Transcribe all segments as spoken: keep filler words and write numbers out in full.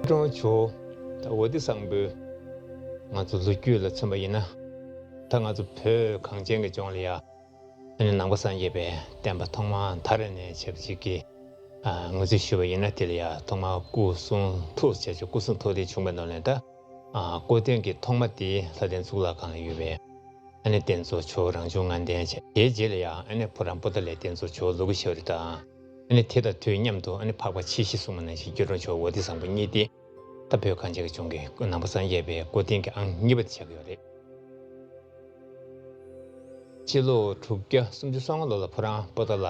ཀྲོང་ཇོ་ད་ཝ་ཏི་བཟང་པོས་ང་ཚོ་ལོ་རྒྱུས་ལ་མཚོན་པ་ཡིན་ན། ད་ང་ཚོ་བོད་གངས་ཅན་གྱི་ལྗོངས་ལ་ཡ། ཨ་ནི་ནང་པ་སངས་རྒྱས་པའི་བསྟན་པ་ཐོག་མར་དར་ནས་བྱས་པ་ཅིག་གི་ཨ་ངོས་འཛིན་ཞུས་པ་ཡིན་ན། དེ་ལ་ཡ་ཐོག་མར་སྐུ་གསུང་ཐུགས་བྱས་ཆོག་སྐུ་གསུང་ཐུགས་དེ་བྱུང་བའི་ནང་ནས་ད་ཨ་སྐུ་རྟེན་གྱི་ཐོག་མ་དེ་ལྷ་ལྡན་གཙུག་ལག་ཁང་ལ་ཡོད་པའི་ཨ་ནི་རྟེན་གཙོ་ཇོ་བོ་རང་བྱུང་ལྔ་ལྡན་བྱས། དེའི་རྗེས་ལ་ཡ་ཨ་ནི་ཕོ་བྲང་པོ་ཏཱ་ལའི་རྟེན་གཙོ་ཇོ་བོ་ལུ་གུ་ཤྭ་རི་དང་། ཨ་ནི་དེ་དང་དུས་མཉམ་དུ་ཨ་ནི་འཕགས་པ་ཆེ་བཞི་གསུངས་པ་ནང་བཞིན་སྐྱབས་མགོན་ཇོ་བོ་ཝ་ཏི་བཟང་པོ་གཉིས་དེ་ད་བོད་གངས་ཅན་གྱི་ལྗོངས་ཀྱི་ནང་པ་སངས་རྒྱས་པའི་སྐུ་རྟེན་གྱི་ཨང་གཉིས་པ་དེ་ཆགས་ཀྱི་ཡོད་རེད། སྤྱི་ལོ་དྲུག་བརྒྱ་སུམ་ཅུ་སོ་ལྔ་ལོ་ལ་ཕོ་བྲང་པོ་ཏཱ་ལ་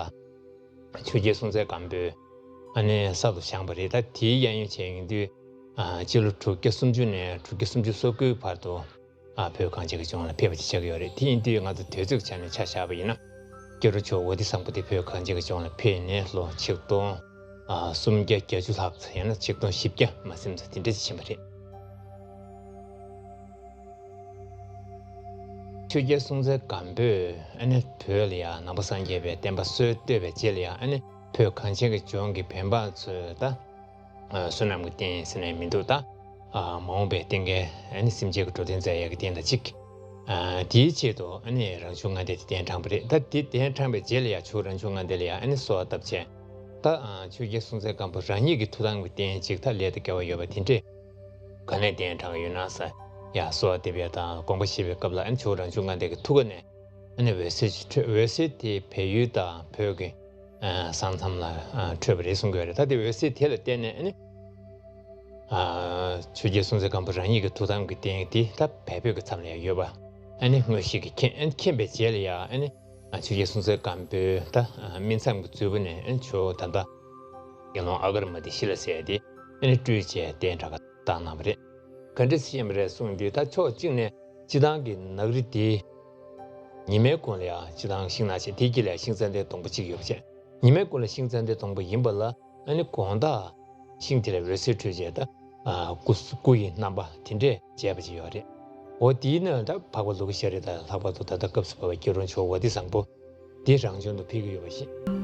ཆོས་རྒྱལ་སྲོང་བཙན་སྒམ་པོས་ཨ་ནི་གསར་དུ་བཞེངས་པ་རེད། ད་དེའི་གཡས་གཡོན་བྱས་ཡིན་དུས་ཨ་སྤྱི་ལོ་དྲུག་བརྒྱ་སུམ་ཅུ་ནས་དྲུག་བརྒྱ་སུམ་ཅུ་སོ་དགུའི་བར་དུ་ཨ་བོད་གངས་ཅན་གྱི་ལྗོངས་ལ་ཕེབས་པ་ཅིག་ཆགས་ཀྱི་ཡོད་རེད། དེ་ཡིན་དུས་ང་ཚོ་དུས་ཚོད་ཀྱི་ཆ་ནས་ཆ་བཞག་པ་ཡིན་ན། སྐྱབས་མགོན་ཇོ་བོ་ཝ་ཏི་བཟང་པོ་དེ་བོད་གངས་ཅན་གྱི་ལྗོངས་ལ་ཕེབས་ནས་ལོ་ཆིག་སྟོང་ཨ་སུམ་བརྒྱ་བརྒྱད་ཅུ་ལྷག་ཙམ་ཡང་ན་ཆིག་སྟོང་བཞི་བརྒྱ་མ་ཟིན་ཙམ་དེ་འདྲ་ཅིག་ཕྱིན་པ་རེད། ཆོས་རྒྱལ་སྲོང་བཙན་སྒམ་པོས་ཨ་ནི་བོད་ལ་ཡང་ནང་པ་སངས་རྒྱས་པའི་བསྟན་པ་སྲོལ་བཏོད་པའི་རྗེས་ལ་ཡང་ཨ་ནི་བོད་གངས་ཅན་གྱི་ལྗོངས་ཀྱི་བོད་འབངས་ཚོས་ད་ཨ་བསོད་ནམས་ཀྱི་རྟེན་ཟེར་ནས་མི་འདུག་ད་ཨ་མ་འོངས་པའི་རྟེན་ཁེལ་ཨ་ནི་སེམས་ཅན་གྱི་འགྲོ་དོན་མཛད་ཡག་གི་རྟེན་དང་གཅིག་ཨ་དེའི་ཆེད་དུ་ཨ་ནི་རང་བྱུང་ལྔ་ལྡན་དེ་གདན་དྲངས་པ་རེད། ད་དེ་གདན་དྲངས་པའི་རྗེས་ལ་ཡང་ཇོ་བོ་རང་བྱུང་ལྔ་ལྡན་ལ་ཡང་ཨ་ནི་གསོལ་བ་བཏབ་བྱས། ད་ཨ་ཆོས་རྒྱལ་སྲོང་བཙན་སྒམ་པོ་རང་ཉིད་ཀྱི་ཐུགས་དམ་གྱི་རྟེན་གཅིག་ད་ལས་དང་འགལ་བ་ཡོད་པ་དེ་འདྲས་ག་ནས་གདན་དྲངས་ཡོད་ན་ཟེར་ཡ་གསོལ་བ་འདེབས་ཡ་དང་དགོངས་པ་བཞེས་པའི་སྐབས་ལ་ཨ་ནི་ཇོ་བོ་རང་བྱུང་ལྔ་ལྡན་གྱི་ཐུགས་ཀ་ནས་ཨ་ནི་འོད་ཟེར་ཅིག་འཕྲོས། འོད་ཟེར་དེ་བལ་ཡུལ་དང་བོད་ཀྱི་ཨ་ས་མཚམས་ལ་ཨ་འཕྲོས་པ་རེད་གསུང་གི་ཡོད་རེད། ད་དེ་འོད་ཟེར་དེ་ལ་བརྟེན་ནས་ཨ་ནི་ཨ་ཆོས་རྒྱལ་སྲོང་བཙན་སྒམ་པོ་རང་ཉིད་ཀྱི་ཐུགས་དམ་གྱི་རྟེན་དེ་ད་བལ་བོད་ཀྱི་མཚམས་ལ་ཡང་ཡོད་པ་ཨ་ནི་དངོས་གཞི་གིས་མཁྱེན། ཨ་ནི་མཁྱེན་པའི་རྗེས་ལ་ཡང་ཨ་ནི། ཨ་ཆོས་རྒྱལ་སྲོང་བཙན་སྒམ་པོའི་ད་ཨ་སྨིན་མཚམས་ཀྱི་མཛོད་སྤུ་ནས་ཨ་ནི་ཇོ་བོ་ད་ལྟ་དགེ་སློང་ཨ་ག་རུ་མ་ཏི་ཤི་ལ་ཟེར་ཡ་དེ་ཨ་ནི་སྤྲུལ་བྱས་གདན་དྲངས་བཏང་གནང་བ་རེད། ག་འདྲ་ཞིག་ཡིན་པ་རེད་གསུངས་དུས་ད་ཕྱོགས་གཅིག་ནས་སྤྱིར་བཏང་གི་ནགས་རི་དེ་ཉི་མའི་གུང་ལ་ཡང་སྤྱིར་བཏང་ཤིང་ནགས་བྱས། དེའི་དཀྱིལ་ལ་ཡང་ཤིང་ཙན་དན་སྡོང་པོ་གཅིག་ཡོད་པ་བྱས། ཉི་མའི་གུང་ལ་ཤིང་ཙན་དན་སྡོང་པོ་ཡིན་པ་ལ་ཨ་ནི་དགོང་དག་ཤིང་དེ་ལ་འོད་ཟེར་འཕྲོས་བྱས་ད་ཨ་སྐུ་སྐུ་ཡི་རྣམ་པ་དེ་འདྲས་མཇལ་བ་ཅིག་ཡོད་རེད། འོ་དེའི་ནང་ད་འཕགས་པ་ལུ་གུ་ཤྭ་རི་དང་ལྷག་པར་དུ་ད་ལྟ་སྐབས་སུ་བབས་པའི་སྐྱབས་མགོན་ཇོ་བོ་ཝ་ཏི་བཟང་པོ་འདི་རང་བྱོན་དུ་ཕེབས་ཀྱི་ཡོད་པ་ཞིག་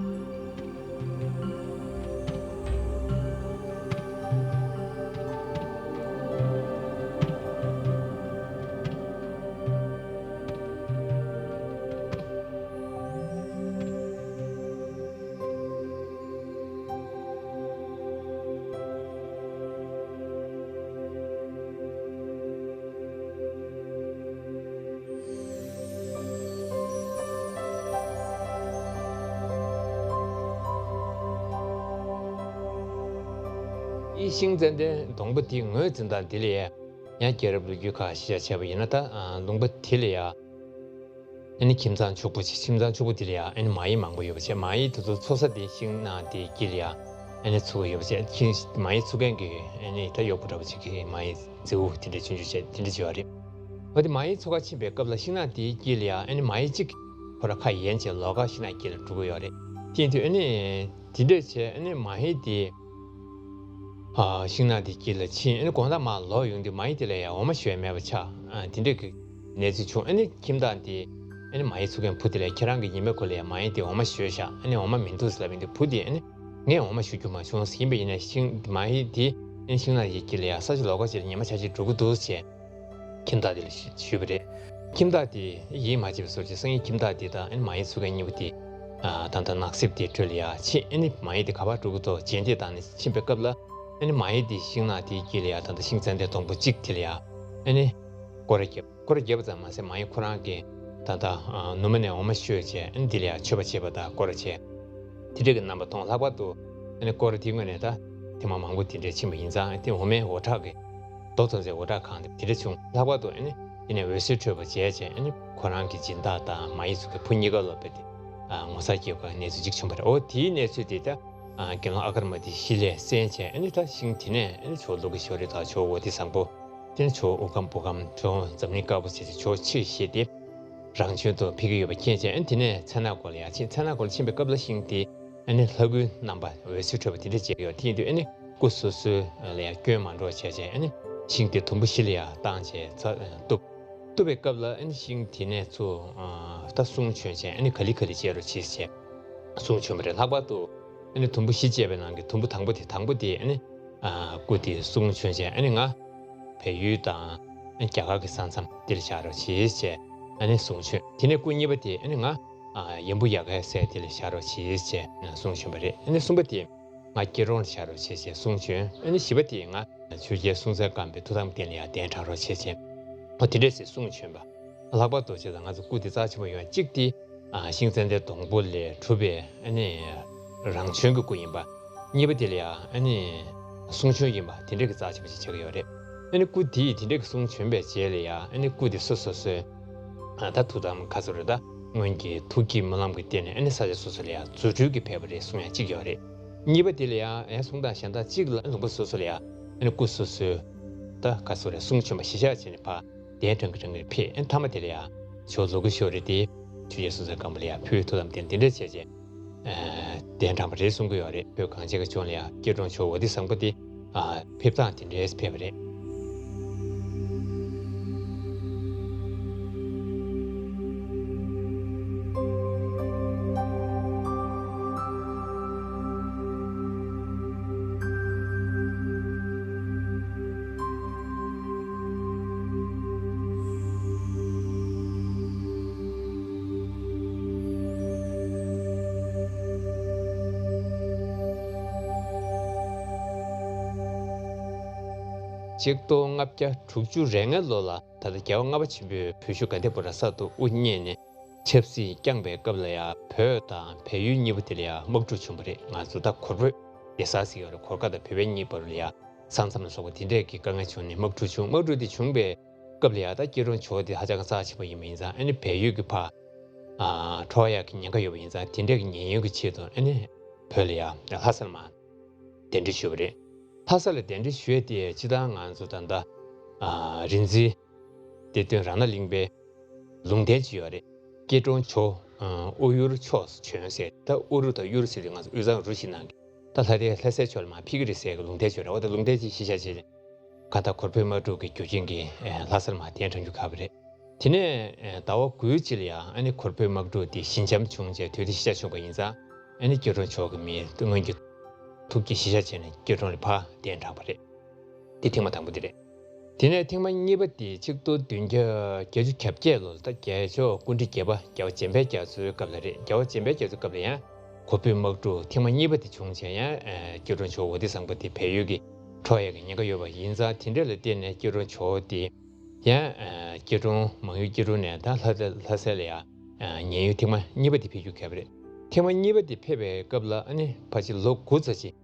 ཨི་ཤིང་ཙན་དན་སྡོང་པོ་དེ་ངོས་འཛིན་སྟངས་དེ་ལ་ཡང་རྒྱལ་རབས་ལོ་རྒྱུས་ཁག་གཞི་བཞག་བྱས་པ་ཡིན་ན་ད་ལུང་པ་དེ་ལ་ཡང་ཨ་ནི་ཁྱིམ་ཚང་ཕྱུག་པོ་ཅིག་ཁྱིམ་ཚང་ཕྱུག་པོ་དེ་ལ་ཡང་ཨ་ནི་མ་ཡིག་མང་པོ་ཡོད་པ་བྱས། མ་ཡིག་དེ་ཚོ་འཚོ་ས་དེ་ཤིང་ནགས་དེའི་དཀྱིལ་ལ་ཡང་ཨ་ནི་འཚོ་གི་ཡོད་པ་བྱས། ཁྱིམ་མ་ཡིག་འཚོ་མཁན་གྱི་ཨ་ནི་ད་གཡོག་པོ་འདྲ་པོ་ཅིག་གིས་མ་ཡིག་རྫི་བོ་དེ་འདྲ་ཆུང་ཆུང་བྱས་དེ་འདྲ་བྱས་པ་རེད། འོ་དེ་མ་ཡིག་འཚོ་ག་ཕྱིན་པའི་སྐབས་ལ་ཤིང་ནགས་དེའི་དཀྱིལ་ལ་ཡང་ཨ་ནི་མ་ཡིག་གཅིག་ཁོ་ར་ཁ་ཡན་བྱས་ལོགས་ཀ་ཤིང་ནགས་དཀྱིལ་ལ་འགྲོ་གི་ཡོད་རེད། དེ་ཡིན་དུས་ཨ་ནི་དེ་འདྲས་བྱས་ཨ་ནི་མ་ཡིག་དེ་ཨ་ཤིང་ནགས་དེ་དཀྱིལ་ལ་ཕྱིན། ཨ་ནི་དགོང་དག་མར་ལོག་ཡོང་དུས་མ་ཡིག་དེ་ལ་ཡང་འོ་མ་བཞོས་མེད་པ་ཆགས། ཨ་དེ་འདྲས་ཀྱི་གནས་ཚུལ་བྱུང་། ཨ་ནི་ཁྱིམ་བདག་དེས་ཨ་ནི་མ་ཡིག་འཚོ་མཁན་བུ་དེ་ལ་ཁྱེད་རང་གིས་ཉི་མའི་གུང་ལ་ཡང་མ་ཡིག་དེ་འོ་མ་བཞོས་ཤག་ཨ་ནི་འོ་མ་མི་འདུག་ཟེར་ལབ་ཡིན་དུས་བུ་དེས་ཨ་ནི་ངས་འོ་མ་བཞོ་རྒྱུ་མ་བྱུང་ཟེར། ཡིན་པ་ཡིན་ནའི་ཤིང་མ་ཡིག་དེ་ཨ་ནི་ཤིང་ནགས་དེའི་དཀྱིལ་ལ་ཡང་ས་ཆ་ལོགས་ཀ་ཅིག་ལ་ཉི་མ་ཆ་གཅིག་འགྲོ་གི་འདུག་ཟེར། ཁྱིམ་བདག་དེ་ལ་ཞུས་པ་རེད། ཁྱིམ་བདག་དེ་ཡིད་མ་ཆེས་པའི་བཟོ་ཅིག་སང་ཉིན་ཁྱིམ་བདག་དེ་དང་ཨ་ནི་མ་ཡིག་འཚོ་མཁན་གཉིས་པོ་དེ་ཨ་ད་ལྟ་ནགས་གསེབ་དེའི་ཁྲོད་ལ་ཡར་ཕྱིན། ཨ་ནི་མ་ཡིག་དེ་ག་པར་འགྲོ་གི་འདུག་རྗེས་འདེད་བཏང་ནས་ཕྱིན་པའི་སྐབས་ལ་ཨ་ནི་མ་ཡིག་དེ་ཤིང་ནགས་དེའི་དཀྱིལ་ལ་ཡར་ད་ལྟ་ཤིང་ཙན་དན་སྡོང་པོ་གཅིག་དེ་ལ་ཡར་ཨ་ནི་སྐོར་ར་བརྒྱབ། སྐོར་ར་བརྒྱབ་པ་ཙམ་མ་ཟད་མ་ཡིག་ཁོ་རང་གིས་ད་ལྟ་ཨ་ནུ་མ་ནས་འོ་མ་བཞོས་བྱས་ཨ་ནི་དེ་ལ་ཡར་མཆོད་པ་བྱེད་པ་དང་སྐོར་ར་བྱས། དེ་འདྲ་གི་རྣམ་པ་མཐོང་། ལྷག་པར་དུ་ཨ་ནི་སྐོར་ར་དེའི་སྔོན་ནས་ད་ཐེངས་མ་མང་པོ་དེ་འདྲ་ཕྱིན་པ་ཡིན་ཙང་ཨ་དེ་འོ་མའི་འོ་ཁྲག་གི་རྡོ་ཐོན་ཚེ་འོ་ཁྲག་གང་དེ་དེ་འདྲ་བྱུང་། ལྷག་པར་དུ་ཨ་ནི་དེ་ནས་འོད་ཟེར་འཕྲོས་པ་མཇལ་བྱས་ཨ་ནི་ཁོ་རང་གི་སྦྱིན་བདག་དང་མ་ཡིག་ཚོ་གི་བུ་གཉིས་ཀ་ལོ་པས་དེ་ཨ་ངོ་མཚར་སྐྱེ་བའི་གནས་ཚུལ་ཅིག་བྱུང་བ་རེད། འོ་དེའི་གནས་ཚུལ་དེ་ད་ཨ་དགེ་སློང་ཨ་ག་རུ་མ་ཏི་ཤི་ལས་གསན་བྱས་ཨ་ནི་ད་ཤིང་དེ་ནས་ཨ་ནི་ཇོ་བོ་ལུ་གུ་ཤྭ་རི་དང་ཇོ་བོ་ཝ་ཏི་བཟང་པོ། དེ་ནས་ཇོ་བོ་དབུ་ཁམས་བུ་ཁམས། ཇོ་བོ་འཛམ་གླིང་དཀར་པོ་བྱས་ཏེ་ཇོ་བོ་ཆེ་ཞེས་ཏེ་རང་བྱོན་དུ་ཕེབས་ཀྱི་ཡོད་པ་མཁྱེན་བྱས། ཨ་ནི་དེ་ནས་མཚན་ནག་སྐོར་ལ་ཡར་ཕྱིན། མཚན་ནག་སྐོར་ལ་ཕྱིན་པའི་སྐབས་ལ་ཤིང་དེ་ཨ་ནི་ལྷ་སྐུའི་རྣམ་པ་འོད་ཟེར་འཕྲོས་པ་དེ་འདྲ་མཇལ་གྱི་ཡོད། དེ་ཡིན་དུས་ཨ་ནི་སྐུ་སོ་སོ་ལ་ཡང་སྐྱོན་མ་འགྲོ་བྱས་བྱས་ཨ་ནི་ཤིང་དེ་དུམ་བུ་བཞི་ལ་ཡར་བཏང་བྱས་ཚ་གཏུབ། གཏུབ་པའི་སྐབས་ལ་ཨ་ནི་ཤིང་དེ་ནས་ཚུར་ད་གསུང་བྱོན་བྱས་ཨ་ནི་ག་ལེ་ག་ལེ་བྱེད་རོགས་བྱེད་ཅེས་གསུང་བྱོན་པ་རེད། ལྷག་པར་དུ་ཨ་ནི་དུམ་བུ་བཞི་བཅད་པའི་ནང་གི་དུམ་བུ་དང་པོ་དེ་དང་པོ་དེ་ཨ་ནི་ ཨ་སྐུ་དེ་གསུང་བྱོན་བྱས། ཨ་ནི་ང་བལ་ཡུལ་དང་རྒྱ་གར་གྱི་ས་མཚམས་འདིར་བཞག་རོགས་བྱེད་ཅེས་ཨ་ནི་གསུང་བྱོན། དེ་ནས་སྐུ་གཉིས་པ་དེ་ཨ་ནི་ང་ཨ་ཡམ་བུ་ཡ་གའི་སའི་དེ་ལ་བཞག་རོགས་བྱེད་ཅེས་གསུང་བྱོན་པ་རེད། ཨ་ནི་གསུམ་པ་དེ་ང་སྐྱིད་གྲོང་ལ་བཞག་རོགས་བྱེད་ཅེས་གསུང་བྱོན། ཨ་ནི་བཞི་པ་དེ་ང་ཆོས་རྒྱལ་སྲོང་བཙན་སྒམ་པོའི་ཐུགས་དམ་རྟེན་ལ་ཡང་གདན་དྲངས་རོགས་བྱེད་ཅེས། ཨོ་དེ་འདྲས་ཟེར་གསུང་བྱོན་པ། ལྷག་པར་དུ་བྱས་ཙང་ང་ཚོ་སྐུ་དེ་རྩ་ཆེན་པོ་ཡོད། གཅིག་དེ་ཨ་ཤིང་ཙན་དན་སྡོང་པོ་ལས་གྲུབ་པའི་ཨ་ནི་རང་བྱོན་གྱི་སྐུ་ཡིན་པ། གཉིས་པ་དེ་ལ་ཡང་ཨ་ནི་གསུང་བྱོན་ཡིན་པ། དེ་འདྲས་ཀྱི་རྩ་ཆེན་པོ་ཞིག་ཆགས་ཀྱི་ཡོད་རེད། ཨ་ནི་སྐུ་དེས་དེ་འདྲས་ཀྱི་གསུང་བྱོན་པའི་རྗེས་ལ་ཡང་ཨ་ནི་སྐུ་དེ་སོ་སོ་སོའི་ཨ་ད་ཐུགས་དམ་ཁ་སོ་རེད། ད་སྔོན་གྱི་ཐུགས་ཀྱི་སྨོན་ལམ་གྱི་སྟེང་ནས་ཨ་ནི་ས་ཆ་སོ་སོ་ལ་ཡང་རྫུ་འཕྲུལ་གྱིས་ཕེབས་པ་རེད་གསུང་ཡ་གཅིག་ཡོད་རེད། གཉིས་པ་དེ་ལ་ཡང་ཨེ་གསུང་སྟངས་གཞན་དག་གཅིག་ལ་ལུང་པ་སོ་སོ་ལ་ཡང་ཨ་ནི་སྐུ་སོ་སོའི་ད་ཁ་སོ་རེད་གསུང་བྱོན་པ་གཞིར་བཞག་བྱས་ནས་ཕར་གདན་དྲངས་ཀྱི་དྲངས་ཀྱི་ཕེབས། ཨ་ནི་མཐའ་མ་དེ་ལ་ཡང་ཇོ་བོ་ལོ་ཀི་ཤྭ་ར་དེ་ཆོས་རྒྱལ་སྲོང་བཙན་སྒམ་པོ་ལ་ཡང་ཕུལ། ཐུགས་དམ་རྟེན་དེ་འདྲ་བྱས་བྱས་ཨ་གདན་དྲངས་པ་རེད་གསུང་གི་ཡོད་རེད། བོད་གངས་ཅན་གྱི་ལྗོངས་ལ་ཡང་སྐྱིད་གྲོང་ཇོ་བོ་དྷི་སམ་བྷོ་དེ་ཨ་ཕེབས་སྟངས་དེ་འདྲས་ཕེབས་པ་རེད། ཆིག་སྟོང་ལྔ་བརྒྱ་དྲུག་ཅུ་རེ་ལྔའི་ལོ་ལ་ད་ལྟ་རྒྱལ་བ་ལྔ་པ་ཆེན་པོས་བོད་གཞུང་དགའ་ལྡན་ཕོ་བྲང་གསར་དུ་དབུ་བརྙེས་ནས་ཆབ་སྲིད་བསྐྱངས་པའི་སྐབས་ལ་ཡང་བོད་དང་བལ་ཡུལ་གཉིས་པོ་དེ་ལ་ཡང་དམག་འཁྲུག་བྱུང་བ་རེད། ང་ཚོ་ད་གོར་བོད་རེ་ས་ཟེར་གྱི་ཡོད་རེད། གོར་ཁ་དང་བོད་པའི་གཉིས་བར་ལ་ཡང་ས་མཚམས་ལ་སོགས་པ་དེ་འདྲས་ཀྱི་དཀའ་ངལ་བྱུང་ནས་དམག་འཁྲུག་བྱུང་། དམག་འཁྲུག་དེ་བྱུང་བའི་སྐབས་ལ་ཡང་ད་སྐྱིད་གྲོང་ཇོ་བོ་དེ་ཧ་ཅང་གི་རྩ་ཆེན་པོ་ཡིན་པ་ཡིན་ཙང་། ཨ་ནི་བལ་ཡུལ་གྱི་ཕར་ཨ་འཕྲོག་ཡག་གི་ཉེན་ཁ་ཡོད་པ་ཡིན་ཙང་། དེ་འདྲས་ཀྱི་ཉེན་གཡོལ་གྱི་ཆེད་དུ་ཨ་ནི་བོད་ལ་ཡང་ལྷ་སར་མར་གདན་འདྲེན་ཞུས་པ་རེད། ལྷ་ས་ལ་གདན་འདྲེན་ཞུས་ཏེ་སྤྱིར་བཏང་ང་ཚོ་ད་ལྟ་ཨ་རིག་འཛིན་གཏེར་སྟོན་རཏྣ་གླིང་པའི་ལུང་བསྟན་ཅིག་ཡོད་རེད། སྐྱིད་གྲོང་ཇོ་ཨ་དབུ་ཡུལ་ཕྱོགས་བྱོན་ཟེར། ད་དབུ་རུ་དང་གཡུ་རུ་ཟེར་དུས་ང་ཚོ་དབུས་གཙང་རུ་བཞི་ནང་གི་ད་ལྷ་རི་ལྷ་སའི་ཕྱོགས་ལ་མར་ཕེབས་ཀྱི་རེད་ཟེར་གྱི་ལུང་བསྟན་ཅིག་ཡོད་རེད། འོ་ད་ལུང་བསྟན་ཅིག་གཞིར་བཞག་བྱས་ནས་གང་ལྟར་གོར་བོད་དམག་འཁྲུག་གི་རྒྱུ་རྐྱེན་གྱིས་ཨ་ལྷ་སར་མར་གདན་དྲངས་རྒྱུ་ཁག་པོ་རེད། དེ་ནས་ཨ་ཟླ་བ་དགུའི་རྗེས་ལ་ཡང་ཨ་ནི་གོར་བོད་དམག་འཁྲུག་དེ་ཞི་འཇམ་བྱུང་རྗེས་དུས་དེ་ཞི་འཇམ་བྱུང་བ་ཡིན་ཙང་། ཨ་ནི་སྐྱིད་གྲོང་ཇོ་བོ་གི་མིས་སྔོན་གྱི་ཐུགས་བསྐྱེད་གཞིར་བཞག་བྱས་ནས་སྐྱིད་གྲོང་ལ་ཕར་གདན་དྲངས་པ་རེད། དེ་ཐེངས་མ་དང་པོ་དེ་རེད། དེ་ནས་ཐེངས་མ་གཉིས་པ་དེ་ཆིག་སྟོང་བདུན་བརྒྱ་བརྒྱད་ཅུ་གྱ་བརྒྱད་ལོ་ལ་ད་རྒྱལ་མཆོག་སྐུ་ཕྲེང་བརྒྱད་པ་རྒྱལ་བ་འཇམ་དཔལ་རྒྱ་མཚོའི་སྐབས་ལ་རེད། རྒྱལ་བ་འཇམ་དཔལ་རྒྱ་མཚོའི་སྐབས་ལ་ཡང་གོར་བོད་དམག་འཁྲུག་ཐེངས་མ་གཉིས་པ་དེ་བྱུང་བྱས། ཡང་ཨ་སྐྱིད་གྲོང་ཇོ་བོ་དྷི་སམ་བྷོ་དེ་བལ་ཡུལ་གྱིས་འཕྲོག་ཡག་གི་ཉེན་ཁ་ཡོད་པ་ཡིན་ཙང་། དེ་འདྲ་ལ་བརྟེན་ནས་སྐྱིད་གྲོང་ཇོ་བོ་དེ་ཡང་ཨ་སྐྱིད་གྲོང་མང་ཡུལ་སྐྱིད་གྲོང་ནས་ད་ལྷ་ལྷ་ལྷ་སའི་ལ་ཡང་ཨ་ཉེན་གཡོལ་ཐེངས་མ་གཉིས་པ་དེ་ཕེབས་རྒྱུ་ཁག་པོ་རེད། ཐེངས་མ་གཉིས་པ་དེ་ཕེབས་པའི་སྐབས་ལ་ཨ་ནི་ཕལ་ཆེར་ལོ་དགུ་ཙམ་ཅིག་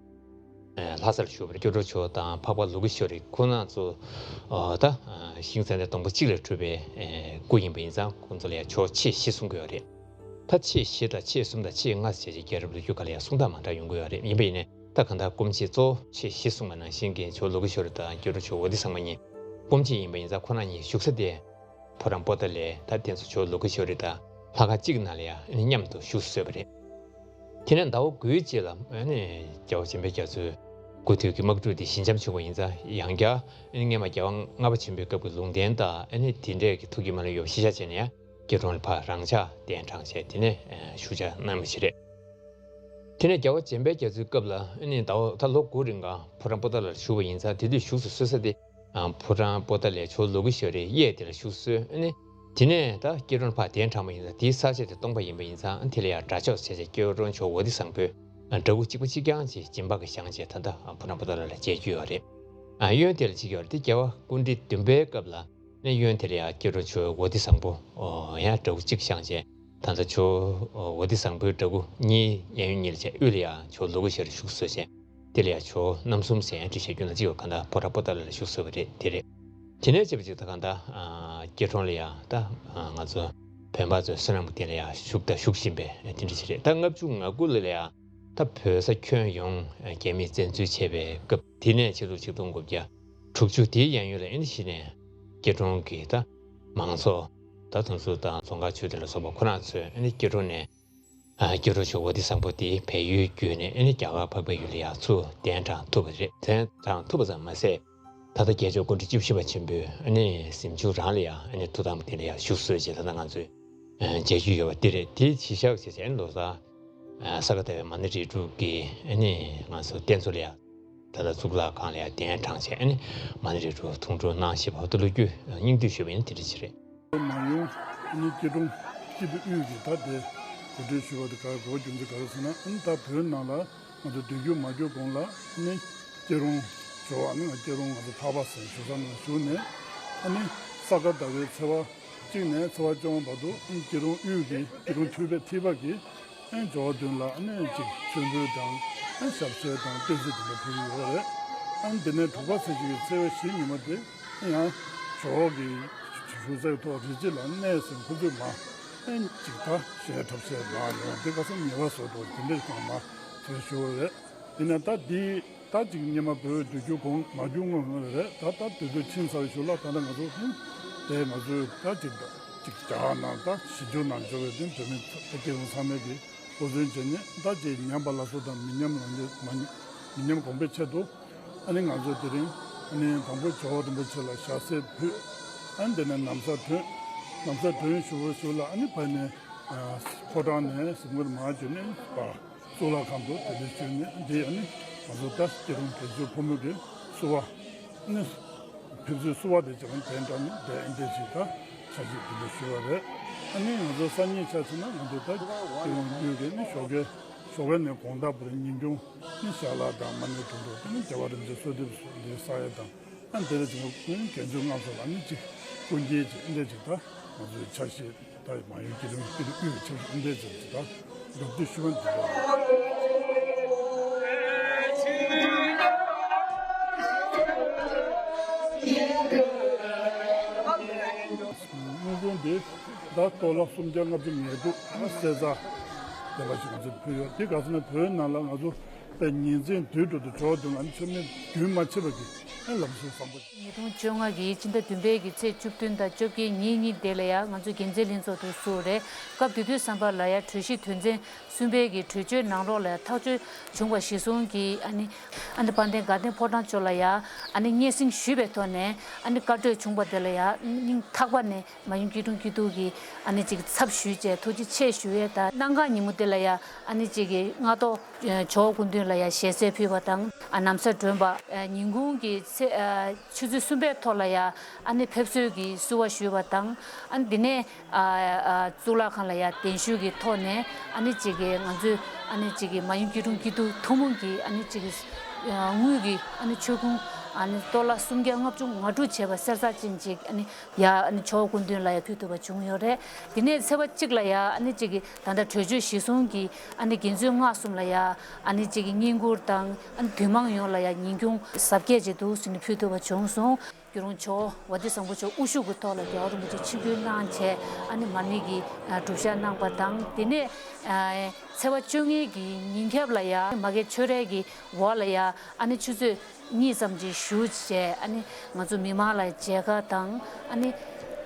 ཨ་ལྷ་སར་བཞུགས་པ་རེད། སྐྱིད་གྲོང་ཇོ་བོ་དང་འཕགས་པ་ལོ་ཀི་ཤྭ་ར་ཁོང་རྣམ་ཚོ་ཨ་ད་ཨ་ཤིང་ཙན་དན་སྡོང་པོ་གཅིག་ལས་གྲུབ་པའི་ཨ་སྐུ་ཡིན་པ་ཡིན་ཙང་། ཁོང་ཚོ་ལ་ཡང་ཇོ་བོ་མཆེད་བཞི་གསུང་གི་ཡོད་རེད། ད་མཆེད་བཞི་དང་མཆེད་གསུམ་དང་མཆེད་ལྔ་ཟེར་བྱས་རྒྱལ་རབས་ལོ་རྒྱུས་ཁག་ལ་ཡང་གསུང་སྟངས་མ་འདྲ་ཡོང་གི་ཡོད་རེད། ཡིན་པ་ཡིན་ནའི་ད་གང་ལྟར་སྐུ་མཆེད་གཙོ་བོ་མཆེད་བཞི་གསུངས་པ་ནང་བཞིན་གྱི་ཇོ་བོ་ལོ་ཀི་ཤྭ་ར་དང་སྐྱིད་གྲོང་ཇོ་བོ་དྷི་སམ་བྷོ་གཉིས་སྐུ་མཆེད་ཡིན་པ་ཡིན་ཙང་། ཁོང་རྣམ་གཉིས་བཞུགས་ས་དེ་ཕོ་བྲང་པོ་ཏཱ་ལའི་ད་དེ་ཚོ་ཇོ་བོ་ལོ་ཀི་ཤྭ་ར་དང་ལྷ་ཁང་གཅིག་ནང་ལ་ཡང་མཉམ་དུ་བཞུགས་སུ་གསོལ་བ་རེད། དེ་ནས་ཟླ་བ་དགུའི་རྗེས་ལ་ཨ་ནི་རྒྱལ་བ་འཇམ་དཔལ་རྒྱ་མཚོའི་སྐུ་དུས་ཀྱི་དམག་འཁྲུག་དེ་ཞི་འཇམ་བྱུང་བ་ཡིན་ཙང་། ཡང་བསྐྱར་ཨ་ནི་སྔོན་མ་རྒྱལ་བ་ལྔ་པ་ཆེན་པོའི་སྐབས་ཀྱི་ལུང་བསྟན་དང་ཨ་ནི་དེ་འདྲས་ཀྱི་ཐུགས་ཀྱི་སྨོན་ལམ་ཡོད་པ་གཞིར་བཞག་བྱས་ནས་ཡང་སྐྱིད་གྲོང་ལ་ཕར་རང་འཇགས་གདན་དྲངས་བྱས། དེ་ནས་ཨ་བཞུགས་འཇགས་གནང་བ་ཞིག་རེད། དེ་ནས་རྒྱལ་བ་འཇམ་དཔལ་རྒྱ་མཚོའི་སྐབས་ལ་ཨ་ནི་ཟླ་བ་ད་ལོ་དགུ་རིང་ག་ཕོ་བྲང་པོ་ཏཱ་ལ་བཞུགས་པ་ཡིན་ཙང་། དེ་དུས་བཞུགས་སུ་གསོལ་ས་དེ་ཨ་ཕོ་བྲང་པོ་ཏཱ་ལའི་ཇོ་བོ་ལོ་ཀི་ཤྭ་རའི་གཡས་དེ་ལ་བཞུགས་སུ་གསོལ། ཨ་ནི་དེ་ནས་ད་སྐྱིད་གྲོང་ལ་ཕར་གདན་དྲངས་པ་ཡིན་ཙང་། དེའི་ས་ཆ་དེ་སྟོང་པ་ཡིན་པ་ཡིན་ཙང་། ཨ་ནི་དེ་ལ་ཡང་དགྲ་ཕྱོགས་བྱས་བྱས་སྐྱིད་གྲོང་ཇོ་བོ་དྷི་སམ་བྷོ་ཨ་འདྲ་སྐུ་གཅིག་པ་གཅིག་རྐྱང་ཅིག་སྦྱིན་པ་གི་བཞེངས་བྱས་ད་ལྟ་ཨ་ཕོ་བྲང་པོ་ཏཱ་ལ་ལ་མཇལ་རྒྱུ་ཡོད་རེད། ཨ་གཡོན་དེ་ལ་གཅིག་ཡོད་རེད། དེ་རྒྱལ་བ་སྐུ་ཕྲེང་བདུན་པའི་སྐབས་ལ་ནས་གཡོན་དེར་ཡང་སྐྱིད་གྲོང་ཇོ་བོ་དྷི་སམ་བྷོ་ཨོ་ཡང་འདྲ་སྐུ་གཅིག་བཞེངས་བྱས། ད་ལྟ་ཇོ་བོ་དྷི་སམ་བྷོའི་འདྲ་སྐུ་གཉིས་གཡས་གཡོན་གཉིས་ལ་བྱས། དབུས་ལ་ཡང་ཇོ་བོ་ལོ་ཀི་ཤྭ་ར་བཞུགས་སུ་གསོལ་བྱས། དེ་ལ་ཡང་ཇོ་བོ་རྣམ་གསུམ་ཟེར་ཡང་བྲིས་བཞག་རྒྱུ་ན་གཅིག་ཡོད། གང་ལྟར་ཕོ་བྲང་པོ་ཏཱ་ལ་ལ་བཞུགས་སུ་གསོལ་བ་རེད། དེ་རེད། དེ་ནས་བྱས་པ་ཅིག་ད་གང་ལྟར་ཨ་སྐྱིད་གྲོང་ལ་ཡང་ད་ཨ་ང་ཚོ་བོད་པ་ཚོའི་བསོད་ནམས་ཀྱི་རྟེན་ལ་ཡང་བཞུགས་དང་བཞུགས་བཞིན་པའི་དེ་འདྲ་ཞིག་རེད། ད་ལྔ་བཅུ་ང་དགུ་ལོ་ལ་ཡང་ད་བོད་ས་ཁྱོན་ཡོངས་རྒྱ་མིས་བཙན་འཛུལ་བྱས་པའི་སྐབས། དེ་ནས་ཕྱི་ལོ་ཆིག་སྟོང་དགུ་བརྒྱ་དྲུག་ཅུ་དེའི་གཡས་གཡོན་ལ་ཨ་ནི་གཞི་ནས་སྐྱིད་གྲོང་གི་ད་མང་ཚོགས་ད་དེ་ཚོ་དང་རྫོང་དཀར་ཆོས་སྡེ་ལ་སོགས་པ་ཁོ་རང་ཚོས་ཨ་ནི་སྐྱིད་གྲོང་ནས་ཨ་སྐྱིད་གྲོང་ཇོ་བོ་དྷི་སམ་བྷོ་དེ་བལ་ཡུལ་བརྒྱུད་ནས་ཨ་ནི་རྒྱ་གར་འཕགས་པའི་ཡུལ་ལ་ཡང་ཚུར་གདན་དྲངས་ཐུབ་པ་རེད། གདན་དྲངས་ཐུབ་པ་ཙམ་མ་ཟད། ད་ལྟ་རྒྱལ་མཆོག་སྐུ་ཕྲེང་བཅུ་བཞི་པ་ཆེན་པོས་ཨ་ནི་གཟིམ་ཆུང་རང་ལ་ཡང་ཨ་ནི་ཐུགས་དམ་དེ་ལ་ཡང་བཞུགས་གསོལ་བྱས། ད་ལྟ་ང་ཚོས་ཨ་མཇལ་རྒྱུ་ཡོད་པ་དེ་རེད། དེ་གཞིར་བཞག་བྱས་བྱས་ཨ་ནི་ལོ་གསར་ཨ་ས་ག་ཟླ་བའི་མ་ཎི་རིལ་སྒྲུབ་ཀྱི་ཨ་ནི་ང་ཚོ་རྟེན་གཙོ་ལ་ཡང་ ད་ལྟ་གཙུག་ལག་ཁང་ལ་ཡང་གདན་དྲངས་བྱས་ཨ་ནི་མ་ཎི་རིལ་བུ་འཐུང་གྲོལ་གནང་ཞེས་པ་ད་ལོ་རྒྱུས་སྙིང་བསྡུས་ཞུས་པ་ཡིན་ན་དེ་འདྲ་ཞིག་རེད། མ་ཡུམ་ཨ་ནི་སྐྱིད་གྲོང་སྐྱིད་སྡུག་དབུས་ཀྱི་ད་དེ་གོ་སྒྲིག་ཞུས་པ་དེ་ག་རེ་གོ་རྒྱུ་མཚན་ག་རེ་ཟེར་ན་ཨ་ནི་ད་བོད་ནང་ལ་ང་ཚོ་སྡོད་རྒྱུ་མ་གྱུར་གོང་ལ་ཨ་ནི་སྐྱིད་གྲོང་ཇོ་བོ་ཨ་ནི་ང་སྐྱིད་གྲོང་ང་ཚོ་འཕགས་པ་ཟེར་ཞུ་ས་ནང་བཞུགས་ནས་ཨ་ནི་ས་ག་ཟླ་བའི་ཚེས་པ་གཅིག་ནས་ཚེས་པ་བཅོ་ལྔ་བར་དུ་ཨ་ནི་སྐྱིད་གྲོང་དབུས་ཀྱི་སྐྱིད་གྲོང་ཐུབ་པའི་ཐེག་པ་གི་ཨ་ནི་ཇོ་བོ་མདུན་ལ་ཨ་ནི་ཅིག་མཆོད་འབུལ་དང་ཨ་ནི་ཞབས་བསིལ་དང་བསྟན་འཛིན་དེ་འདྲ་ཕུལ་གྱི་ཡོད་རེད། ཨ་ནི་དེ་ནས་དྲུག་པ་ཚེས་གཅིག་གི་ཚེས་པ་བཞི་ཉི་མ་དེ་ཨ་ནི་ཡང་ཇོ་བོ་གི་བཞུགས་སའི་ཐོག་རི་རྩེ་ལ་གནས་སེ་ཁོ་ཚོས་མ་ཨ་ནི་ཅིག་ད་ཞལ་འཁྲབ་སེ་མ་ཡོང་དེ་ག་ས་ཉེས་པ་བཟོ་འགྲོ་དེ་འདྲ་ཞིག་མ་ཚོས་ཞུ་བ་རེད། དེ་ནས་ད་འདི་ད་ཅིག་སྔོན་མ་བོད་སྡོད་རྒྱུ་གོང་མ་རྒྱུ་སྔོན་སྔོན་རེད། ད་ད་དུས་ཚོད་ཕྱིན་ཚར་བའི་གཞུག་ལ་ད་ལྟ་ང་ཚོ་ཧུམ་དེ་ང་ཚོས་ད་ཅིག་ད་ཅིག་རྒྱ་གར་ནང་ད་ཞི་ཆོས་ནང་འབྱོར་བའི་དོན་བོད་མི་ཚོ་སྐྱིད་གྲོང་ཚང་མས་ཀྱི་འགོ་འཛིན་བྱས་ནས་ད་ཅིག་ཉམས་པ་སླར་གསོ་དང་མི་ཉམས་རང་ཉིད་མ་མི་ཉམས་གོང་འཕེལ་ཆེད་དུ་ཨ་ནི་ང་ཚོ་དེ་རིང་ཨ་ནི་དང་པོ་ཇོ་བོ་རིན་པོ་ཆེ་ལ་ཞལ་ཟས་ཕུལ། ཨ་ནི་དེ་ནས་ན་བཟའ་གྲོན། ན་བཟའ་གྲོན་ཞུ་བའི་གཞུག་ལ་ཨ་ནི་ཕ་ནས་ཕོ་བྲང་ནས་གཟིམ་འཁོར་མར་བྱོན་ནས་པ། གཙུག་ལག་ཁང་དུ་དེ་འདྲ་བྱོན་ནས་འདི་ཡང་ནི་ང་ཚོ་ད་སྐྱིད་གྲོང་དགེ་ཚུལ་ཕོ་མོ་གི་བསུ་བ་ནི་ཕན་ཚུན་བསུ་བ་དེ་བྱས་ན་གདན་དྲངས་ནས་དེ་འདྲ་ཞིག་ད་ཆ་ཞིག་དེ་འདྲ་ཞུ་བ་རེད། ཨ་ནི་ང་ཚོ་སང་ཉིན་ཆ་ཚེ་ན་ང་ཚོ་ད་སྐྱིད་གྲོང་ཡུལ་གི་ནི་ཞོགས་ཀས་ཞོགས་ཀས་ནས་དགོང་དག་བར་ཉིན་གུང་ནི་ཞལ་ལག་དང་མ་ཎི་དུང་དུ་དེ་ནི་རྒྱལ་བ་རིན་པོ་ཆེ་གསོལ་འདེབས་སུ་འདི་ས་ཡ་དང་། ཨ་འདི་ལ་ཅིག་ཀུན་དགེ་ཚུལ་ལྔ་སོགས་ལ་ནི་ཅིག་ཀུན་མཁྱེན་ཅིག་ཨ་འདྲ་ཅིག་ད་ང་ཚོའི་ཆ་ཤས་ད་མ་ཡུམ་སྐྱིད་གྲོང་སྐྱིད་གྲོང་དབུས་ཆ་ཤས་ཨ་འདྲ་ཅིག་ད་སྒྲུབ་བརྒྱུད་ཤུལ་མ་འདི་འདྲ། དངོས་དོན་འདི་ད་གཏོར་བརླག་སུམ་བརྒྱ་ལྔ་བཅུ་ང་དྲུག་ཨ་གསེར་ཚ་དེ་བ་ཞིག་ང་ཚོས་ཕུལ་ཡོད། དེ་ག་ཚོད་ན་བོད་ནང་ལ་ང་ཚོ། པའི་ཉིན་མཚན་དུས་དྲུག་ཏུ་ཇོ་བོ་མདུན་ལ་མཆོད་མེ་རྒྱུན་མ་ཆད་པ་གི་ལམ་སྲོལ་བཟང་པོ། ཉིས་སྟོང་བཅོ་ལྔ་གི་ཕྱི་ཟླ་བདུན་པའི་གི་ཚེས་བཅུ་བདུན་དང་བཅོ་བརྒྱད་ཉིན་གཉིས་དེ་ལ་ཡང་ང་ཚོ་འགན་འཛིན་ལྷན་ཚོགས་དེ་ཚུགས་རེད། སྐབས་དེ་དུས་ཙམ་པ་ལ་ཡང་གྲོས་གཞི་དོན་ཚན་གསུམ་པའི་གི་གྲོས་ཆོད་ནང་ལོགས་ལ་ཡང་ཐག་གཅོད་བྱུང་བ་གཞིར་བཟུང་གིས་ཨ་ནི་ཨ་ནི་དཔལ་ལྡན་དགའ་ལྡན་ཕོ་བྲང་ཕྱོགས་ལ་ཡང་ཨ་ནི་སྙན་སེང་ཞུས་པའི་ཐོག་ནས་ཨ་ནི་བཀའ་གྲོས་བྱུང་བ་དེ་ལ་ཡང་སྙིང་ཐག་པ་ནས། མ་ཡུམ་སྐྱིད་གྲོང་སྐྱིད་སྡུག་གི་ཨ་ནི་ཅིག་ཚབ་ཞུས་བྱས་ཐུགས་རྗེ་ཆེ་ཞུ་ཡས་དང་གནམ་གང་ཉིན་མོ་དེ་ལ་ཡ་ཨ་ནི་ཅིག་གི་སྔ་ཐོག་ཇོ་བོ་སྐུ་མདུན་ལ་ཡ་ཞལ་ཟས་ཕུལ་བ་དང་ཨ་ན་བཟའ་སྒྲོན་པ། ཉིན་གུང་གི་ཚེ་ཆུ་ཚོད་གསུམ་པའི་ཐོག་ལ་ཡ་ཨ་ནི་ཕེབས་བསུའི་གི་བསུ་བ་ཞུས་པ་དང་ཨ་ནི་དེ་ནས་གཙུག་ལག་ཁང་ལ་ཡ་གདན་ཞུས་ཀྱི་ཐོག་ནས་ཨ་ནི་ཅིག་གི་ང་ཚོའི་ཨ་ནི་ཅིག་གི་མ་ཡུམ་སྐྱིད་གྲོང་སྐྱིད་སྡུག་ཐུན་མོང་གི་ཨ་ནི་ཅིག་གི་དངུལ་གྱི་ཨ་ནི་མཆོད་ཀོང་ཨ་ནི་གཏོར་བརླག་སུམ་བརྒྱ་ལྔ་བཅུ་ང་དྲུག་བྱས་པ་གསེར་ཚ་ཅན་ཅིག་ཨ་ནི། ཡ་ཨ་ནི་ཇོ་བོ་སྐུ་མདུན་ལ་ཡ་ཕུལ་ཐུབ་པ་བྱུང་ཡོད་རེད། དེ་ནས་ཚེས་པ་གཅིག་ལ་ཡ་ཨ་ནི་གཅིག་གི་ད་ལྟ་གྲོས་ཆོད་གཞིར་བཟུང་གིས་ཨ་ནི་འགན་འཛིན་ལྔ་གསུམ་ལ་ཡ་ཨ་ནི་གཅིག་གི་བསྙེན་བཀུར་དང་ཨ་ནི་འདུས་མང་ཡོངས་ལ་ཡ་ཉིན་གུང་གཟབ་རྒྱས་ཅིག་འདུག་ཟེར་ནས་ཕུལ་ཐུབ་པ་བྱུང་སོང་། སྐྱིད་གྲོང་ཇོ་བོ་བ་ཏི་བཟང་པོ་མཆོག་དབུ་བཞུགས་ཀྱི་ཐོག་ལ་རྒྱལ་བ་རིན་པོ་ཆེ་ཆིབས་བསྒྱུར་གནང་བྱས་ཨ་ནི་མར་མེ་གི་སྒྲུབ་ཞག་གནང་པ་དང་དེ་ནས་ཚེས་པ་བཅོ་ལྔའི་གི་ཉིན་རྒྱབ་ལ་ཡ་མ་གི་ཆོས་རའི་གི་འོག་ལ་ཡ་ཨ་ནི་ཆུ་ཚོད། གཉིས་ཙམ་ཅིག་བཞུགས་བྱས་ཨ་ནི་ང་ཚོ་མི་མང་ལ་མཇལ་ཁ་དང་ཨ་ནི་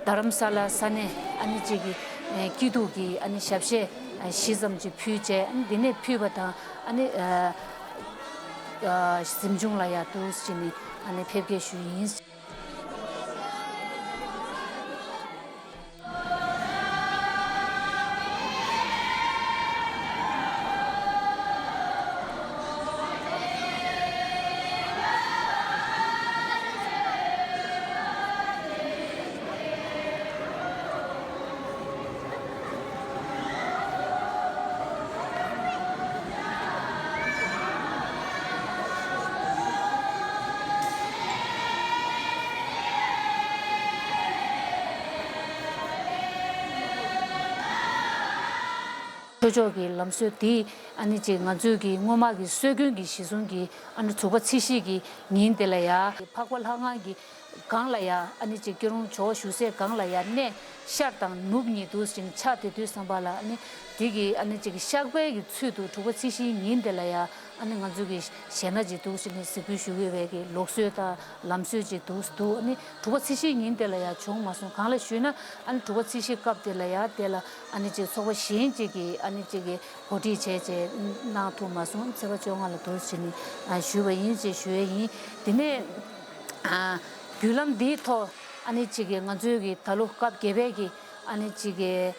རྡ་རམ་ས་ལ་ས་གནས་ཨ་ནི་གཅིག་གི་སྐྱིད་སྡུག་གི་ཨ་ནི་ཞབས་གཞས་བཞི་ཙམ་ཅིག་ཕུལ་བྱས་ཨ་ནི་འདི་ནས་ཕུལ་བ་དང་ཨ་ནི་གཟིམ་ཆུང་ལ་ཡར་འདུག་ཟེར་ནས་ཨ་ནི་ཕེབས་སྐྱེལ་ཞུས་ཡིན། ཆོས་ཕྱོགས་ཀྱི་ལམ་སྲོལ་འདི་ཨ་ནི་ཅིག་ང་ཚོའི་གི་སྔོན་མ་གི་སྲོལ་རྒྱུན་གྱི་གཞི་བཟུང་གི་ཨ་ནི་དྲུག་པ་ཚེས་བཞི་གི་ཉིན་དེ་ལ་ཡ་འཕགས་པ་ལྷ་ཁང་གི་སྒང་ལ་ཡ་ཨ་ནི་ཅིག་སྐྱིད་གྲོང་ཇོ་བོ་བཞུགས་སའི་སྒང་ལ་ཡ་གནས་ཤར་དང་ནུབ་གཉིས་འདུག་ཅིང་ཆགས་དེ་དུས་ཙམ་པ་ལ་ཨ་ནི་དེ་གི་ཨ་ནི་ཅིག་གཤག་པའི་གི་ཚུལ་དུ་དྲུག་པ་ཚེས་བཞིའི་ཉིན་དེ་ལ་ཡ་ཨ་ནི་ང་ཚོ་གི་གཞས་སྣ་ཅིག་འདུག་ཅིང་གཟིགས་འབུལ་ཞུ་དགོས་པའི་གི་ལུགས་སྲོལ་དང་ལམ་སྲོལ་ཅིག་འདུག་འདུག་ཨ་ནི་དྲུག་པ་ཚེས་བཞིའི་ཉིན་དེ་ལ་ཡ་བྱུང་མ་སོང་། གང་ལ་ཞུས་ན་ཨ་ནི་དྲུག་པ་ཚེས་བཞི་སྐབས་དེ་ལ་ཡ་དེ་ལ་ཨ་ནི་ཅིག་ཚོགས་པ་གཞན་ཅིག་གི་ཨ་ནི་ཅིག་གི་གོ་སྒྲིག་བྱས་བྱས་གནང་ཐུབ་མ་སོང་། ཚེས་པ་བཅོ་ལྔ་ལ་འདུག་ཟེར་ནས་ཞུས་པ་ཡིན་ཅེས་ཞུ་ཡས་ཡིན། དེ་ནས་བརྒྱུད་ལམ་འདིའི་ཐོག་ཨ་ནི་ཅིག་གི་ང་ཚོའི་གི་ད་ལོ་སྐབས་བརྒྱད་པའི་གི་ཨ་ནི་ཅིག་གི་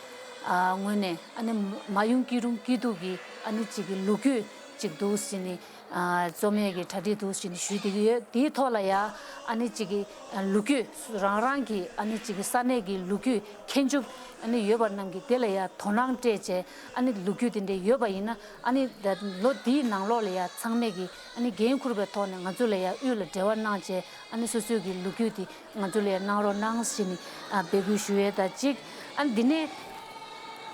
ངོས་ནས་ཨ་ནི་མ་ཡུམ་སྐྱིད་གྲོང་སྐྱིད་སྡུག་གི་ཨ་ནི་ཅིག་གི་ལོ་རྒྱུས་ཅིག་འདུག་ཟེར་ནས་ ཨ་རྩོད་མེད་ཀྱི་གྲ་སྒྲིག་འདུག་ཟེར་ནས་ཞུས་བསྡད་ཀྱི་ཡོད། དེའི་ཐོག་ལ་ཡ་ཨ་ནི་གཅིག་གི་ཨ་ལོ་རྒྱུས་རང་རང་གི་ཨ་ནི་གཅིག་གི་ས་གནས་ཀྱི་ལོ་རྒྱུས་མཁྱེན་ཆུབ་ཨ་ནི་ཡོད་པ་རྣམས་ཀྱིས་དེ་ལ་ཡ་དོ་སྣང་སྤྲད་བྱས། ཨ་ནི་ལོ་རྒྱུས་དེ་འདྲ་ཡོད་པ་ཡིན་ན། ཨ་ནི་ད་ལོ་འདིའི་ནང་ལོགས་ལ་ཡ་ཚང་མས་ཀྱི་ཨ་ནི་འགན་འཁུར་བའི་ཐོག་ནས་ང་ཚོ་ལ་ཡ་དབུས་ལ་འབྲེལ་བ་གནང་བྱས། ཨ་ནི་སོ་སོའི་གི་ལོ་རྒྱུས་དེ་ང་ཚོ་ལ་ཡ་གནང་རོགས་གནང་ཟེར་ནས་ཨ་འབོད་སྐུལ་ཞུ་ཡས་དང་གཅིག་ཨ་ནི་འདི་ནས་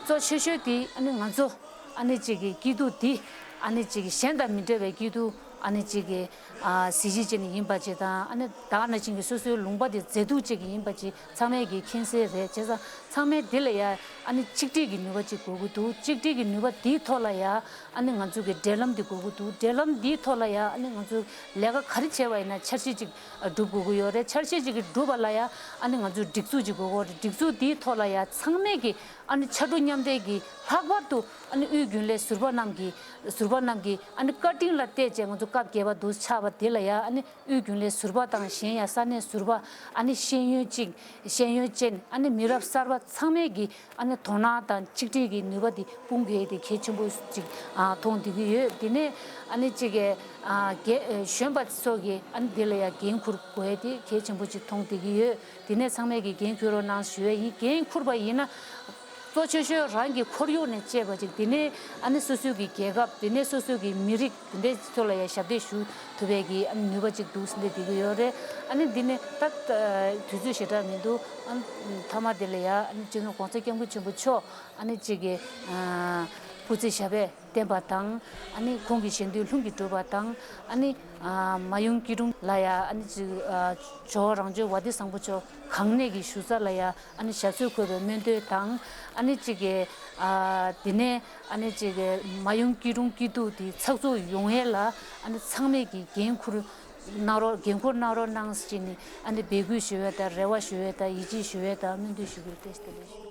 གཙོ་ཆེ་ཤོས་དེ་ཨ་ནི་ང་ཚོ་ཨ་ནི་གཅིག་གི་སྐྱིད་སྡུག་འདི་ཨ་ནི་གཅིག་གི་གཞན་དང་མི་འདྲ་བའི་སྐྱིད་སྡུག་ཨ་ནི་གཅིག་གི་ཨ་གཟི་བརྗིད་ཅན་ཡིན་པ་ཅིག་དང་། ཨ་ནི་ད་ག་ནང་བཞིན་གྱི་སོ་སོའི་ལུང་པ་དེ་མཛེས་སྡུག་ཅིག་ཡིན་པ་ཅིག་ཚང་མས་ཀྱི་མཁྱེན་གསལ་རེད། བྱས་ཙང་ཚང་མས་འདི་ལ་ཡ་ཨ་ནི་གཅིག་སྒྲིལ་གྱི་ནུས་པ་ཅིག་དགོས་ཀྱི་འདུག་གཅིག་སྒྲིལ་གྱི་ནུས་པ་འདིའི་ཐོག་ལ་ཡ་ཨ་ནི་ང་ཚོ་གི་འབྲེལ་ལམ་འདི་དགོས་ཀྱི་འདུག་འབྲེལ་ལམ་འདིའི་ཐོག་ལ་ཡ་ཨ་ནི་ང་ཚོ་ལས་ཀ་ག་རེ་བྱས་པ་ཡིན་ན་འཆར་གཞི་ཅིག་སྒྲུབ་དགོས་ཀྱི་ཡོད་རེད། འཆར་གཞི་ཅིག་གི་སྒྲུབ་པ་ལ་ཡ་ཨ་ནི་ང་ཚོ་སྒྲིག་འཛུགས་ཅིག་དགོས་ཀྱི་ཡོད་རེད། སྒྲིག་འཛུགས་འདིའི་ཐོག་ལ་ཡ་ཚང་མས་ཀྱི་ཨ་ནི་ཕྱར་གྲུ་མཉམ་འདེགས་ཀྱི་ལྷག་པར་དུ་ཨ་ནི་དབུས་རྒྱུན་ལས་ཟུར་པ་རྣམས་ཀྱི་ཟུར་པ་རྣམས་ཀྱི་ཨ་ནི་བཀའ་དྲིན་ལ་བལྟས་བྱས་ང་ཚོ་སྐབས་བརྒྱད་པ་འདུག་ཆགས་པ་དེ་ལ་ཡ་ཨ་ནི་དབུས་རྒྱུན་ལས་ཟུར་པ་དང་གཞན་ཡང་ས་གནས་ཟུར་པ། ཨ་ནི་ཤེས་ཡོན་ཅན། ཤེས་ཡོན་ཅན། ཨ་ནི་མི་རབས་གསར་པ་ཚང་མས་ཀྱི་ཨ་ནི་དོ་སྣང་དང་ཆིག་སྒྲིལ་གྱི་ནུས་པ་དེ་སྤུངས་དགོས་ཡས་དེ་གལ་ཆེན་པོ་ཅིག་ཨ་མཐོང་བསྡད་ཀྱི་ཡོད། དེ་ནས་ཨ་ནི་གཅིག་གི་ཨ་རྒན་གཞོན་པ་ཚོ་གིས་ཨ་ནི་དེ་ལ་ཡ་འགན་འཁུར་དགོས་ཡས་དེ་གལ་ཆེན་པོ་ཅིག་མཐོང་བསྡད་ཀྱི་ཡོད། དེ་ནས་ཚང་མས་ཀྱི་འགན་འཁུར་རོགས་གནང་ཞུ་ཡས་ཡིན། འགན་འཁུར་བ་ཡིན་ན། གཙོ་ཆེ་ཤོས་རང་གི་ཁོར་ཡུག་ནས་བཅས་པ་ཅིག་དེ་ནས་ཨ་ནི་སོ་སོའི་གི་རྒྱལ་ཁབ། དེ་ནས་སོ་སོའི་གི་མི་རིགས་དེ་འདྲའི་ཐོག་ལ་ཡ་ཞབས་འདེགས་ཞུ་ཐུབ་པའི་གི་ཨ་ནི་ནུས་པ་ཅིག་འདུག་ཟེར་ནས་བསྡད་ཀྱི་ཡོད་རེད། ཨ་ནི་འདི་ནས་ད་དུས་ཚོད་ཞེ་དྲག་མི་འདུག་ཨ་ནི་མཐའ་མ་དེ་ལ་ཡ་ཨ་ནི་སྤྱི་ནོར་༸གོང་ས་༸སྐྱབས་མགོན་ཆེན་པོ་མཆོག་ཨ་ནི་གཅིག་གི་ཨ་སྐུ་ཚེ་ཞབས་པད་བརྟན་པ་དང་། ཨ་ནི་ཁོང་གི་ཞལ་འདོན་ལྷུན་གྱིས་གྲུབ་པ་དང་། ཨ་ནི་ཨ་མ་ཡུམ་སྐྱིད་གྲོང་ལ་ཡ་ཨ་ནི་ཅིག་ཨ་ཇོ་བོ་རང་བྱོན་ཝ་ཏི་བཟང་པོ་མཆོག་གང་ནས་ཀྱི་བཞུགས་ས་ལ་ཡ་ཨ་ནི་ཞབས་སོར་འཁོད་པའི་སྨོན་འདུན་དང་། ཨ་ནི་གཅིག་གི་ཨ་དེ་ནས་ཨ་ནི་གཅིག་གི་མ་ཡུམ་སྐྱིད་གྲོང་སྐྱིད་སྡུག་དེ་ཚགས་ཚུད་ཡོང་ཡས་ལ་ཨ་ནི་ཚང་མས་ཀྱི་འགན་འཁུར་གནང་རོགས། འགན་འཁུར་གནང་རོགས་གནང་ཟེར་ནས་ཨ་ནི་འབོད་སྐུལ་ཞུ་ཡས་དང་། རེ་བ་ཞུ་ཡས་དང་། ཡིད་ཆེས་ཞུ་ཡས་དང་། སྨོན་འདུན་ཞུ་གི་ཡོད། བཀྲ་ཤིས་བདེ་ལེགས་ཞུ།